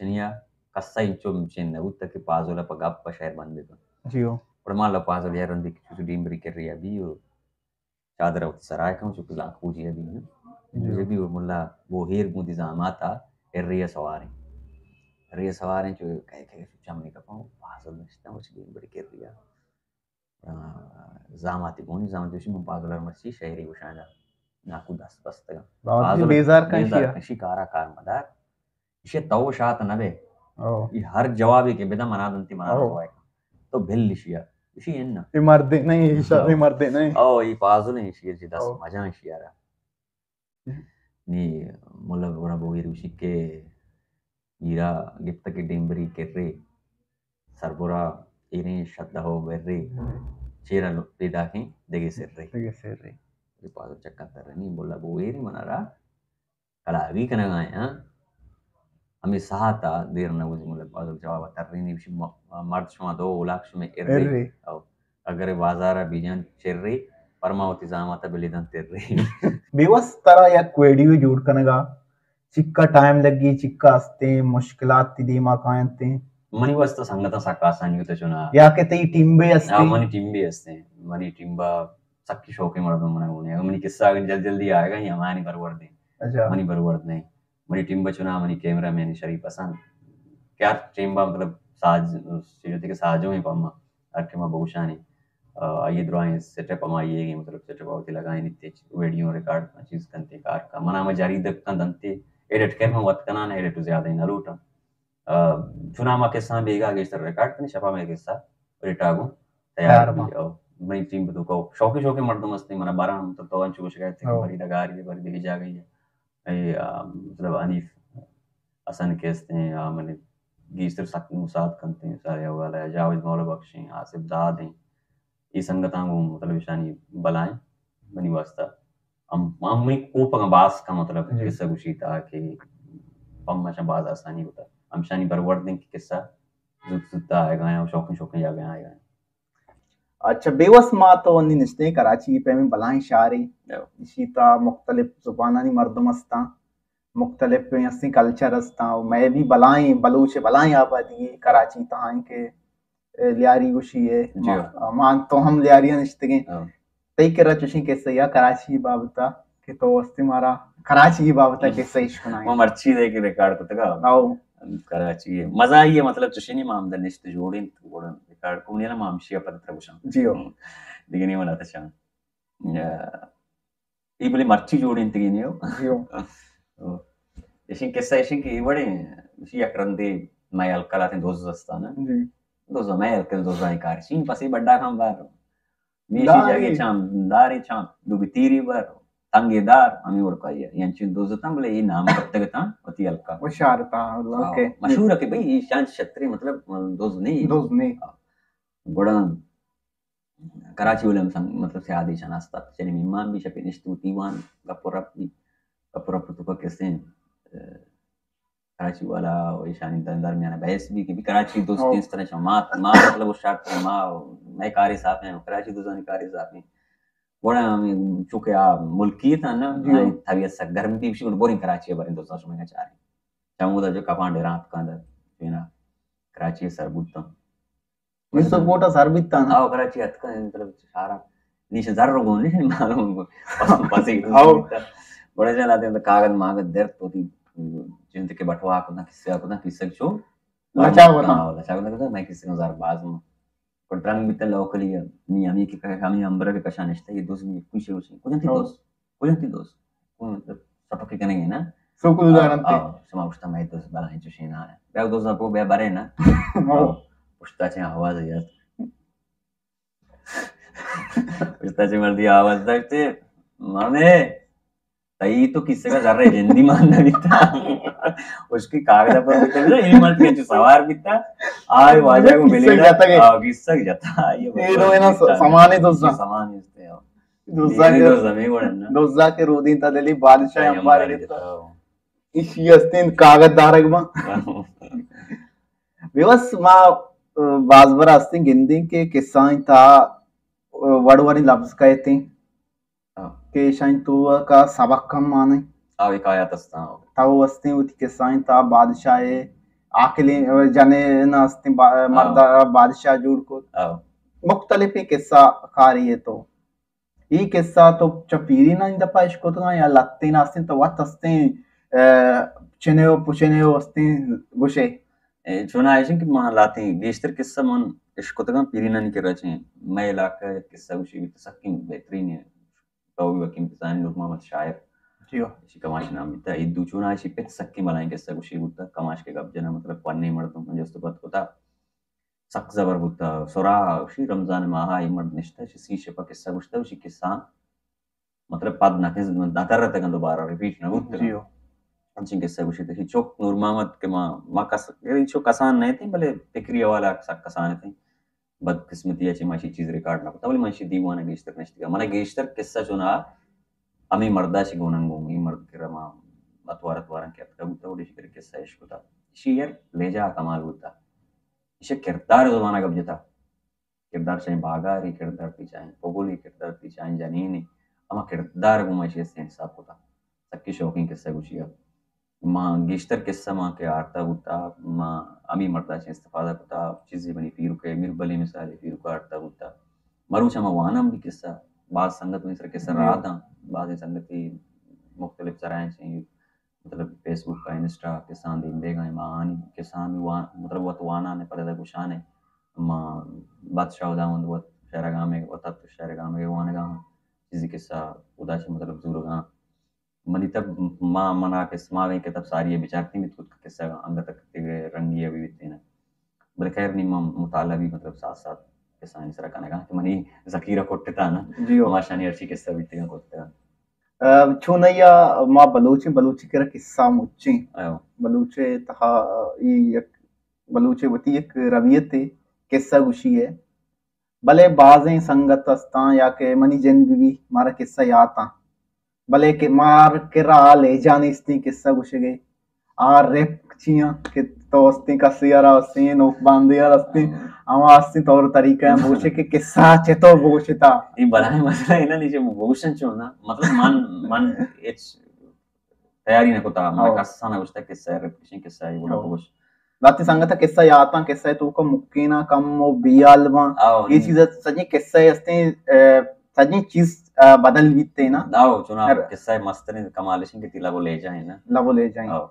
اشنیا کسا انچو چین نہ بوتا کہ پازل پہ گپ پہ شعر بند بکن۔ جی ہو۔ گڑا مالا پازل یار رندی کہ چوشو ڈیمبری کریا بی و چادر وتی سرا کن، چونکہ زانکو جی ابھی نا۔ جی۔ جی ابھی ملا بوہیر گوں دی زاماتا اریا سواریں۔ اریا سواریں چو کہے کہے چمنی کپاں، پازل نشتا، مچ ڈیمبری کریا۔ آ، زاماتی گونی، زاماتی گوشی من پازل مرچی شعری گوشاں، ناکو دست بستگاں۔ زاماتی پازل بیزار کن بیزار شیا۔ کن شی کارا کار مدار۔ ایشی تو شات نہ بے۔ او۔ ای ہر جوابی کہ بدن منا دنتی منا او۔ رسوائی کن۔ تو بھل ایشی ء۔ ایشی ان۔ ای مردے نہیں، ای شر، ای مردے نہیں۔ او، ای پازل ہیں ایشی ء، جی دست او۔ مجان ایشی ء را۔ نی ملا گڑا بویر ایشی کہ ایرا گپت کہ ڈیمبری کرے، سربرا ایریں شدہ و برے، چیرا پیداکیں دگے سرے۔ دگے سرے۔ ای پازل چکا ترنی ملا بویر منا را کلاوی کنگ ء آں۔ ہمے ساعت ء دیر نہ بوت، ملا پازل جواب ء ترینی، گوشی، م-، مرد شما دو اولاک شمے ارے۔ ارے۔ او، اگر بازار ء بیجان چرے، پرما وتی زامات ء بلیدان ترے۔ بیوس ترا یک ویڈیو جوڑ کنگا چکا ٹائم لگی، چکا استیں مشکلات تی دیما کاینتیں؟ منی واسطہ سنگتاں سک آسانی ہوتا چنا۔ یا کہ تئی ٹیمبے استیں؟ ہاں، منی ٹیمبے استیں۔ منی ٹیمبا سکی شوقیں مردم منا گونے۔ اگر منی قصہ اگر جلد جلدی آئے گا، یا مانی برورد ہیں۔ اچھا۔ منی برورد نہیں۔ منی ٹیم بچنا، منی کیمرہ مین شریف حسن۔ کیا ٹیم با مطلب ساز، چیزوں تے کہ سازوں ہیں پما۔ ہر ٹیم بگوشانی۔ آ، آئیے درائیں سیٹ اپ ہما یہ گے، مطلب سیٹ اپ ہوتی لگائیں نیتے، ویڈیو ریکارڈ چیز کنتے کار کا۔ منا ہم جاری دک کن دنتے، ایڈٹ کر میں وقت کنا نہ، ایڈٹ زیادہ ہی نہ لوٹا۔ آ، چنا ما قصہ بیگا گیشتر ریکارڈ کنی، شپا میں قصہ ریٹاگو تیار تیار بی۔ او، منی ٹیم تو کو شوقی شوقی مردم ہستے، منا باران تو تو انچو گوشگا تے او۔ بری ڈگاری ہے، بری دیگه جاگہی ہے۔ اے، آ، مطلب حنیف حسن کے ہستے ہیں، آ، منی گیشتر سک مساعد کنتے ہیں، سارے حوالہ ہے، جاوید مولا بخش ہیں، آصف داد ہیں، یہ سنگتاں کو مطلب اشانی بلائیں منی واسطہ۔ ہم، ہم منی کوپگاں باز کا مطلب جی۔ قصہ گوشی تا کہ پم مشان باز آسانی ہوتا۔ ہمشانی برورد ہیں کہ قصہ زود زود آئے گا یا شوقیں شوقیں جاگہ آئے گا۔ اچھا، بیوس ما تو انی نشتے کراچی پیمیں بلائیں شہرے، ہو۔ اشی تا مختلف زبانانی مردم ہستاں، مختلف ہستیں کلچر ہستاں، و مئے بھی بلائیں بلوچ بلائیں آبادی ہے کراچی تہا ہیں کہ، اے، لیاری گوشی ہے، جی۔ ما، ما تو ہم لیاری نشتگیں۔ ہاں۔ تئی کرا چوشیں قصہ یا کراچی بابتا کہ تو واسطے مارا کراچی بابتا قصہ اش کنائیں۔ ما مرچی دے کہ ریکارڈ کتگا۔ او۔ کراچی ہے۔ مزہ آئی ہے، مطلب چوشیں ما ہم نشت جوڑیں تو گڑا ریکارڈ کو نہیں نا، ما ہمشی پر تر گوشاں۔ جی ہو۔ ہم۔ دیگه نہیں منا تشاں۔ اے بلے مرچی جوڑینتگی نیو۔ جی ہو۔ او۔ اشیں قصہ اشیں کہ اے وڑیں، اشی یک رندے مئے ہلکل آتیں دوز استان۔ جی۔ دوز مئے ہلکل دوزانی کار۔ شین پسی بڈا کم بار۔ میشی داری۔ جاگے چام، داری چام، دو بی تیری بار، تنگے دار، ہمیں وڑ کا یہ۔ یعنی چین دوز تاں بلے یہ نام کتگ تاں، وتی ہلکا۔ وہ شہر تاں، اللہ آ، کے۔ مشہور ہے کہ بھئی، یہ شان شتری مطلب دوز نہیں۔ دوز نہیں۔ آ۔ گڑا کراچی والے ہم سنگ، مطلب، سیادی شناس تا۔ چلی مہمان بھی شپی نشت و دیوان، گپ و رپ بھی، گپ و رپ تو کا کسے، اے، کراچی والا و ایشانی در-، درمیان بحث بھی کہ بھی کراچی دوست او۔ اس طرح شما، ما، مطلب، وہ شرط ما، میں کاری صاحب ہیں، کراچی دوستانی کاری صاحب ہیں۔ گڑا ہمیں چونکہ آ ملکی تھا نا، جی۔ آئی طبیعت سک گرم بھی، بشی گڑا بوریں کراچی باریں دوستاں شما چاریں۔ چمودا جو کپان ڈیرانت کاندر، پینا کراچی سر بوتاں۔ یہ سپورٹ سر بیتا نا۔ آو کراچی اتکا، مطلب، شارا نیش زر رو گون، نیش معلوم گون۔ پس، پس ایک آو۔ بڑے جن آتے ہیں، کاغذ ماغذ در تو تی، جن تک بٹوا کو نا، کسے کو نا، کسے چو۔ لچا کو نا۔ آو، لچا کو نا، میں کسے کو زر باز ہوں۔ کو ڈرنگ بیتا لوکلی ہے۔ نی ہمیں کی کہے، ہمیں امبر کے کشا نشتا، یہ دوست بھی کچھ ہو سی۔ کچھ انتی او۔ دوست۔ کجنتی دوست؟ کون مطلب سپکی کنگی نا؟ سوکو دارنتی۔ آ، آ، شما گوشتا مئے دوست بلائیں چوشیں نا۔ بیا دوست پو بیا برے نا۔ او۔ آ، پشتا چے آواز یات۔ پشتا چے مردی آواز داشتے، مامے، تئی تو کسے کا ذرہ جندی مان نہ بیتا۔ اس کی کاغذ پر بیتا، یہ مرد کے جو سوار بیتا، آئے واجہ کو ملے کسے نا، جاتا گئے۔ آ، کسے جاتا، یہ یہ دو ہے نا، سمانے دوست۔ سمانے دوست ہیں۔ دوزاک، دوزاک ءِ رودینتا دلی بادشاہ ءِ امبار گپتا۔ ایشی استیں کاغذ دارگ باں۔ بے بس ما، آ، باز بر استیں گندیں کہ قصہانی تہا، آ، وڑ وڑیں لبز کئیتیں کہ ایشانی توکا سبق ہم مانیں۔ آ، حکایت استاں۔ تو استیں وتی قصہانی تہا بادشاہ ءِ عاقلیں جنین استیں، با-، مرد ءَ بادشاہ جوڑ کت۔ مختلفیں قصہ کاری ءَ تو۔ اے قصہ تو چہ پیرینانی دپا اشکتگاں یا لہتیں استیں تو وت استیں، آ، چنے و پچنے و استیں گوشے؟ اے، چونا ایشیں کہ من لہتیں گیشتر قصہ من اشکتگاں پیرینانی کرا چیں۔ مئے علاقہ ءَ قصہ گوشی بیت سکیں بہترین ایں۔ تو بھی وکیل کسان نور محمد شاعر۔ جی ہو۔ ایشی کماش نام بیتا۔ اے دو چونا ایشی پت سکیں بلائیں قصہ گوشی بوتا۔ کماش کے گپ جنا، مطلب، پنے مردم جست و پد کتا۔ سک زبر بوتا۔ سرا شی رمضان ماہ ءَ اے مرد نشتا، شی سی شپا قصہ گوشتا، شی قصہ مطلب پد نہ کن، نہ ترتگن، دوبارہ ریپیٹ نہ بوتگن۔ جی ہو۔ انچیں قصہ گوشی تشی چک نور محمد کہ ما، ما کس، یعنی چو کسان نہ تھیں، بلے فکری حوالہ سک کسان تھیں۔ بدقسمتی ءَ چہ ما شی چیز ریکارڈ نہ کتا، بلے من شی دیوان ءَ گیشتر نشتگا۔ منا گیشتر قصہ چونا ہمیں مردا چہ گونن گوں، اے مرد کرا ما اتوار اتوارن کہ اتکا بوتا، وڑے شی کرا قصہ اش کتا۔ شی یار لہجہ کمال بوتا۔ ایشی کردار زبان ءَ گپ جتا۔ کردار چاہیں باگاری، کردار تی چاہیں پگلی، کردار تی چاہیں جنینی، ہما کردار گوں ما ایشی استیں انصاف کتا۔ سکی شوقیں قصہ گوشی ءَ۔ ما گیشتر قصہ ما کہ آرتا بوتا، ما ہمیں مردا چہ استفادہ کتا، چیزی بنی پیرک ءَ، میر بلی مثال پیرک آرتا بوتا۔ مروچ ہما وانم بھی قصہ، باز سنگت منی سر قصہ جی۔ راتاں، بازیں سنگتی مختلف سرائیں چیں مطلب فیس بک ءَ، انسٹا ءَ کسان دیم دیگا، ما آنی کسان بھی وان، مطلب وت وانان ءَ پدا گوشان ءَ، ما بادشاہ و داوند وت شہر گامے، وت ات شہر گامے وانگا ہاں، چیزی قصہ ادا چہ مطلب زورگا ہاں۔ منی تب ما منا قصہ ما گئی کتاب ساری ءَ بچارتی بیت کت قصہ انگت تک دیگہ رنگی ءَ بھی بیتینا۔ بلے خیر نی ما مطالعہ بھی مطلب ساتھ ساتھ کسانی سرا کنگا کہ منی ذخیرہ کٹتا نا۔ جی ہو۔ ماشانی ہرچی قصہ بیتگا کٹتا۔ آ، چونائی ءَ ما بلوچیں، بلوچی کرا قصہ مچیں۔ آیو۔ بلوچ ءِ تہا ای یک، بلوچ ءِ وتی یک رویتے قصہ گوشی ءِ۔ بلے بازیں سنگت استاں یا کہ منی جند بہ بی مارا قصہ یاتاں۔ بلے کہ مار کرا آ لہجہ نیستیں قصہ گوشگ ءِ۔ آ رپ چیاں کہ تو استیں کسی ءَ را استیں، نوک باندے ءَ را استیں، ہما استیں طور طریقہ ءَ بوشے کہ قصہ چتو بوشتا۔ اے بلاہیں مسئلہ ہے نا، نیچے بوشن چون نا، مطلب من، من ہچ تیاری نہ کتا، من ہو۔ کسا نہ گوشتا قصہ رپ کشیں، قصہ ای بولا ہو۔ بوش۔ لہتے سنگت قصہ یاتاں، قصہ تو کا مکینا کم و بیال باں۔ ہو، اے نی۔ چیز سجیں قصہ استیں، اے، سجیں چیز، اے، بدل بیتے نا۔ ہو، چونا ہر۔ قصہ مستریں کمال اشیں کہ تی لب و لہجہ ہے نا۔ لب و لہجہ ہے۔ ہو۔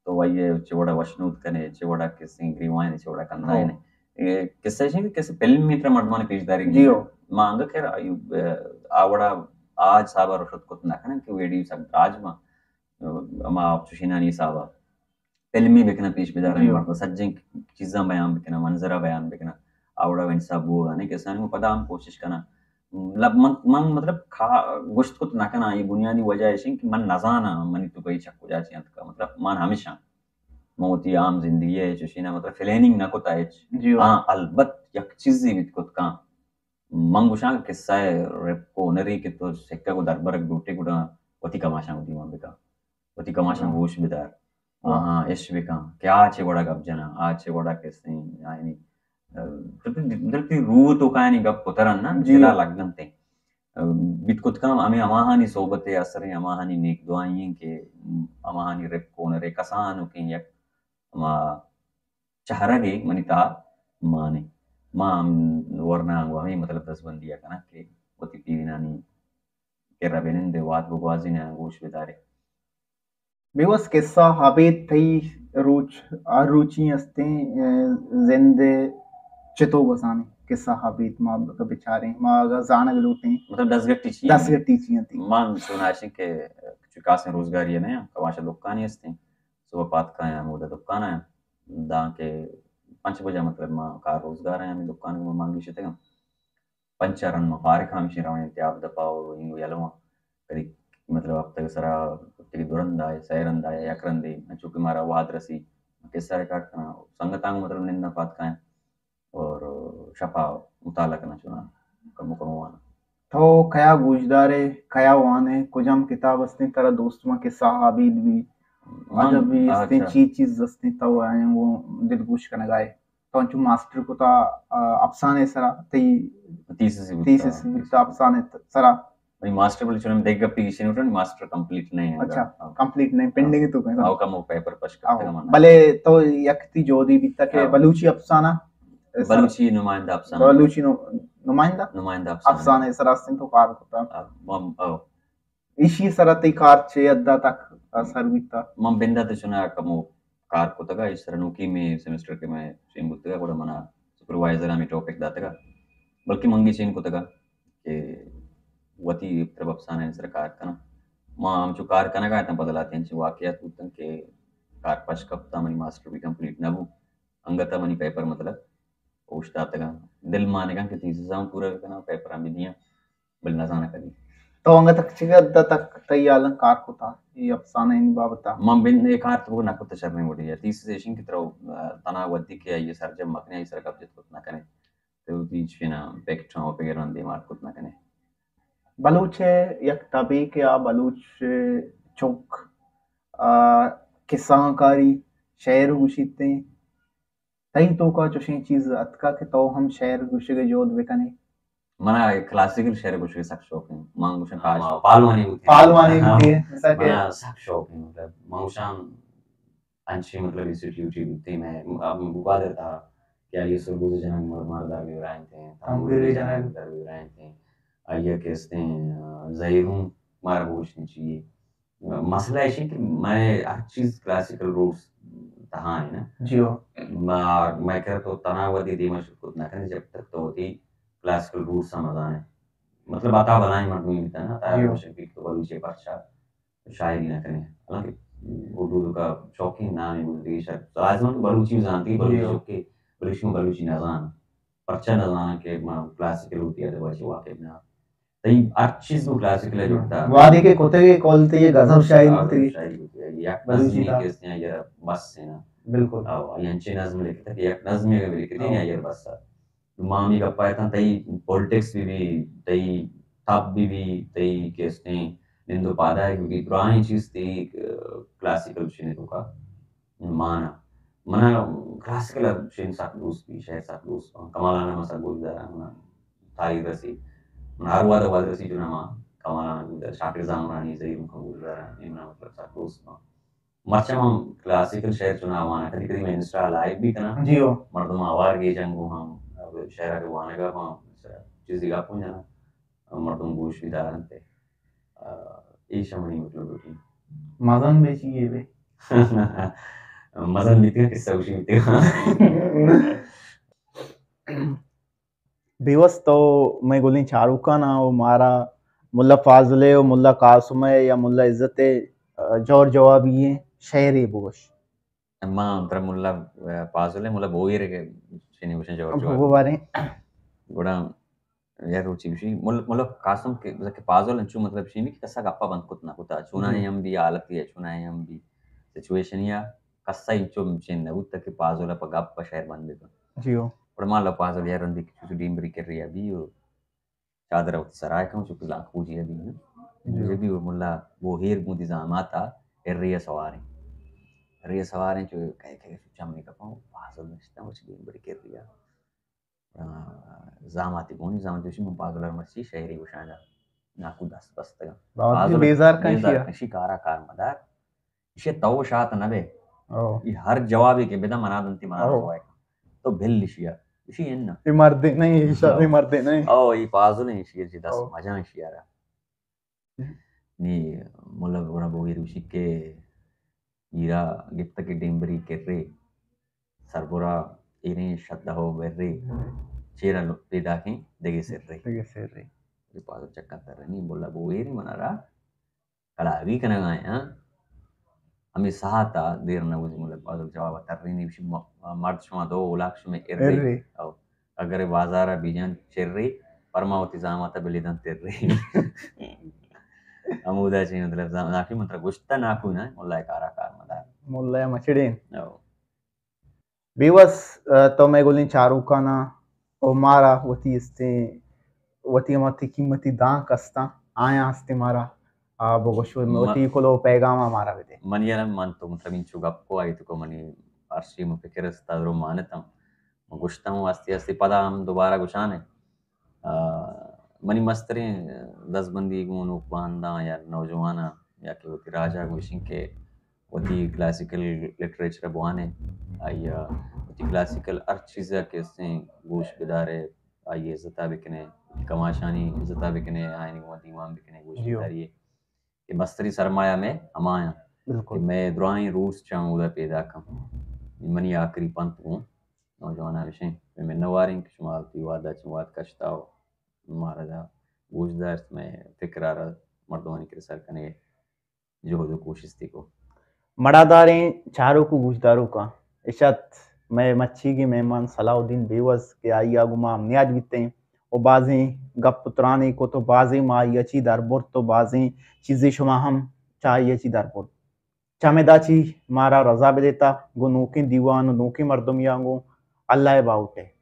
تو وہی ہے، چہ وڑا وشنود کنے، چہ وڑا کسیں گریوائیں، چہ وڑا کندائیں۔ ہو۔ اے، قصہ اشیں کہ کسے فلم میں ترا مردمان پیش داری۔ جی ہو۔ ما انگا خیر، آ وڑا آج صاحب رشد کت نہ کنن کہ ویڈیو سک دراج ما، اما چوشینانی صاحب فلمی بکنن پیش بدارن، جی ہو۔ مردم سجیں چیزاں بیان بکنن، منظرہ بیان بکنن، آ وڑا انصاف بوگا نہیں، کسانی پدا ہم کوشش کنن۔ لب-، من، من مطلب کھا-، گوشت کت نہ کناں، اے بنیادی وجہ ایش انت کہ من نزاناں منی تو کئی چک کجا چی انت کا، مطلب من ہمیشاں من وتی عام زندگی ء چوشینا مطلب پلاننگ نہ کتا ہچ۔ جی ہاں۔ ہاں، البت یک چیزے بیت کت کاں۔ من گوشاں کہ قصہ ء رپک و ہنرے کہ تو سکگ و دربرگ لوٹے گڑا وتی کماشاں دیما بکن، وتی کماشاں ہاں۔ گوش بدار۔ ہاں۔ آہاں اش بکن کہ آ چے وڑا گپ جناں، آ چے وڑا کسیں، یعنی، ا، دلتی، دلتی روح تو کایانی گپ پترن نا، جی۔ دلا لگنتے۔ ا، بیت کت کم ہمیں ہماہانی صحبت اثریں، ہماہانی نیک دعائیں کہ ہماہانی رپک و ہنرے کسانوکیں یک ہما چہرگے منی تہا مانے۔ ما ہم ورناں گوں ہمیں مطلب دزبندی ء کناں کہ وتی پیرینانی کرا بہ نندے، وات بگوازینے، گوش بدارے۔ بے وس قصہ ابید تئی روچ، ہر روچی استیں، ا، زند ء چتو گوزانے قصہ ابید ما اگہ بچاریں، ما اگہ زانگ لوٹیں۔ مطلب دزگٹی چی؟ دزگٹی چی انت؟ من چوناشیں کہ چکاسیں روزگاری نہ، کماشا دکانی استیں۔ صبح پاد کایاں، ہمودا دکان آیاں۔ داں کہ پنچ بجہ مطلب ما کار روزگار آیاں، ہمیں دکان ما مانگی شتگاں۔ پنچ چار رند ما فارغ آں، ہمشی روان تیاب دپا و اینگو یلواں۔ کدی مطلب ہفتگ سرا کدی دو رند آئے، سئے رند آئے، یک رندے، چونکہ مارا وہد رسی، قصہ ریکارڈ کناں، سنگتاں مطلب ننداں پاد کایاں۔ اور شپا مطالعہ کناں چوناں کمو کمو واناں۔ تو کیا گوشدارے، کیا وانے، کجام کتاب استیں ترا دوست ما قصہ آبید بی، من، ادبی استیں، اچھا۔ چی چیز استیں تو آیاں گوں دلگوش کنگائے؟ تو انچو ماسٹر کتا، آ، افسانے سرا، تئی تھیسس بوتا۔ تھیسس بوتا افسانے ت-، سرا۔ منی ماسٹر بلے چون دگہ گپے گیشین اٹھن، ماسٹر کمپلیٹ نہیں ہے۔ اچھا، ہاں۔ کمپلیٹ نہیں، پینڈنگ ہے تو کہیں؟ او کم او پیپر پش کرتا ہاں۔ منا۔ بلے تو یک تی جودی بیتا کہ ہاں۔ بلوچی افسانہ، بلوچی نمائندہ افسانہ۔ بلوچی نو-، نمائندہ؟ نمائندہ افسانہ۔ افسانہ سر استن تو کار کرتا۔ ہاں، مم-، او۔ ایشی سرا تئی کار چے حد تک اثر بیتا؟ من بندات چنا کمو کار کتگا، ایش سرا نوکی میں سیمسٹر کے میں شین بوتگا، گڑا منا سپروائزر ہمیں ٹاپک داتگا، بلکہ منگی چین کتگا کہ وتی طرف افسانہ سر کار کنا۔ ما ہم چو کار کنگا اتاں، بدلاتے ہیں چو واقعات بوتن کہ کار پش کپتا، منی ماسٹر بھی کمپلیٹ نہ بو، انگتا منی پیپر مطلب اوشتاتگاں۔ دل مانگاں کہ تھیسس ہم پورا بکناں، پیپراں بھی دیاں، بل نزاناں کدی۔ تو انگت تک چہ حد تک تئی حالاں کار کتا اے افسانہ انی بابتا؟ من بن اے کار تو نہ کتا شریں وڑی۔ تھیسس ایشن کہ ترو، آ، تنا ودی کہ آئی سرجم مکنے، آئی سر گپ جت کت نہ کنے۔ تو وتی چینا پیکٹاں و پگران دیمار کت نہ کنے۔ بلوچ ء یک تبے کہ آ بلوچ چک، آ، کسہ کاری، شعر گوشیت ایں۔ تئی توکا چوشیں چیز اتکا کہ تو ہم شعر گوشگ ء جہد بکنے؟ منا کلاسیکل شعر گوشگ ء سک شوق انت۔ من گوشاں کاش۔ ہاں، پہلوانی بوتیں۔ پہلوانی ہاں، بوتیں، مثال کہ منا سک شوق انت۔ مطلب، من گوشاں انچیں، مطلب، انسٹیٹیوٹے بوتیں، میں اب گوادر تھا کہ آئی سرگوز جنگ مر-، مردار بھی رائنتے ہیں، تنگوری تنگوری جنگ جنگ۔ در بھی رائنتے ہیں۔ آئی کہ استیں، آ، زہیروں مارا بوشنی چاہیے۔ مسئلہ ایش کہ مئے ہر چیز کلاسیکل روٹس تہا ہے نا۔ جی ہو۔ ما، مئے کر تو تنا ودی دیما شروع کت نہ کنے جب تک تو وتی کلاسیکل روٹس سمجھانے۔ مطلب، عطا بلائیں مردمی بیتا نا، عطا جی ہو۔ شفیق تو بلوچی پرچا شاعری نہ کنے۔ حالانکہ اردو کا شوقین نام ہے، مجھے شاید لازم تو بلوچی زانتی، بلوچی جی ہو۔ شوقی، بلوچی میں بلوچی نہ زان۔ پرچا نہ زاناں کہ من کلاسیکل وتی ادب ء چہ واقف نہ آں۔ تئی ہر چیز گوں کلاسیکل ء جڑتا۔ وہدے کہ کتگ ئے کل تئی غزل شاعری آ، کتگ ئے۔ شاعری کتگ ئے۔ یک بلوچی نظمی تا۔ کہ استیں آئی ء بس ہے نا۔ بالکل۔ او، آئی انچیں نظم لکھتا کہ یک نظمی اگر لکھتے ہاں۔ نہیں آئی ء بس ہے۔ ما ہمیں گپا اتاں تئی پولیٹکس بھی بھی، تئی تب بھی بھی، تئی کہ استیں نند و پادائے بھی بھی، درائیں چیز تئی، آ، کلاسیکل چنے تو کا۔ مانا۔ منا کلاسیکل شین سک دوست بی، شعر سک دوست بی۔ کمالان ما سک گوش دارا، منا تاریخ رسی۔ منا ہر وعدہ وعدہ رسی جو نما کمالان گوش دارا، شاکر زامرانی زہیروں کا گوش دارا، یہ منا مطلب سک دوست بی۔ مرچا من کلاسیکل شعر چنا وانا، کدی کدی میں انسٹا لائیو بھی کنا۔ جی ہو۔ مردم آوار گے جنگو ہم، شعر کے وانگا ہم، چیزی گا پون جانا۔ مردم گوش بی دارنت۔ آ، ایش منی مطلب لوٹی۔ مزن بے چی یہ بے۔ مزن بیتگا، قصہ گوشی بیتگا۔ بیوس تو میں گلیں چاروکانا و مارا ملا فاضل و ملا قاسم یا ملا عزت، آ، جور جوابی ہیں، شعری بگوش۔ ما ترا ملا، آ، پازل ء ملا بوہیر ء چنی گوشن جواب جواب۔ بگو باریں۔ گڑا یک روچی گوشی، مل-، ملا قاسم کہ، کہ پازل انچو مطلب شیمی کہ کسا گپا بند کت نہ کتا، چوناہیں جی۔ ہم بی حالتی ہے، چوناہیں ہم بی سچویشن یا کسا انچو چین نہ بوتا کہ پازل پا گپ پا شعر بند بکن۔ جی ہو۔ گڑا ما ملا پازل یا رندی کہ چوشو ڈیمبری کر رہی ابھی و چادر وتی سرا کن، چونکہ زانکو جی ابھی ہیں۔ جی۔ جی بھی وہ ملا بوہیر گوں دی زاماتا ارے سواریں۔ ارے سواریں چو کہے کہے چمے کپاں، پازل نشتاں، وچ ڈیمبری کر رہی ہے۔ آ، زاماتی گونی، زاماتی گوشی من پازل مرچی شعری گوشاں، ناکو دست بستگاں۔ بابا پازل بیزار کن بیزار شیا۔ کن شی کارا کار مدار۔ ایشی تو شات نہ بے۔ او۔ ای ہر جوابی کہ بدا منا دنتی منا او۔ رسوائے کن۔ تو بھل ایشی ء۔ ایشی اناں۔ اے مردے نہیں، ایشی او۔ اے مردے نہیں۔ او، ای پازل ہیں ایشی ء، جی دست او۔ مجاں ایشی ء را۔ نی ملا گڑا بوگیر ایشی کہ ایرا گپت کہ ڈیمبری کرے، سربرا ایریں شدہ و برے، چیرا پیداکیں دگے سرے۔ دگے سرے۔ اے پازل چکا ترنی ملا بوگیری منا را۔ کلاوی کنگ ء آیاں۔ ہمے ساعت ء دیر نہ بوت، ملا پازل جواب ء ترینی، گوشی، م-، مرد شما دو، اولاک شمے ارے۔ ارے۔ او، اگر بازار ء بیجان چرے، پرما وتی زامات ء بلیدان ترے۔ ہمودا چی مطلب زام-، ناکو من ترا گوشتہ ناکو نہ، ملا ء کارا کار مدار۔ ملا ء مچڑین۔ او۔ بیوس، ء، تو مئے گلیں چاروکاناں و مارا وتی استیں، وتی ہما تئی قیمتی دانک استاں، آیاں استیں مارا، آ، بگوش و م-، وتی کلو پیغام ء مارا بدے۔ منی یار من تو مطلب انچو گپ کو آئی تو کو منی ارشی من فکر است درو مانتم۔ من گوشتم و ہستی ہستی پدا ہم دوبارہ گوشانے۔ آ، منی مستریں دزبندی گوں نوک بانداں یا نوجواناں یا کہ وتی راجا گوشیں کہ وتی کلاسیکل لٹریچر بوانے، آئی ءَ وتی کلاسیکل ہر چیز ءَ کہ استیں گوش بدارے، آئی ءِ عزت ءَ بکنے، وتی کماشانی عزت ءَ بکنے، آیانی گوں دیوان بکنے، گوش جیو۔ بداری کہ مستری سرمایہ میں ہمایاں بالکل۔ کہ میں درائیں روس چاں اودا پیدا کم۔ منی آخری پنت گوں نوجواناں ہمیشیں، میں منواریں کہ شما وتی وعدہ چہ وعد کشتا و مارا دا گوش داشت، میں فکر آرا مردمانی کر سر کنے جہد و کوشستی کو۔ مڑاداریں چاروک و گوشداروکاں، اشت مئے مچیگیں مہمان صلاح الدین بیوز کہ آئی ءَ گوں ما ہم نیاد بیتیں و بازیں گپ و ترانے کت و بازیں ما آئی ءَ چی در برت و بازیں چیزے شما ہم چہ آئی ءَ چی در برت۔ چہ ہمدا چی مارا رضا بدیتا، گوں نوکیں دیوان و نوکیں مردمیاں گوں اللہ ءِ باہوٹ ءَ۔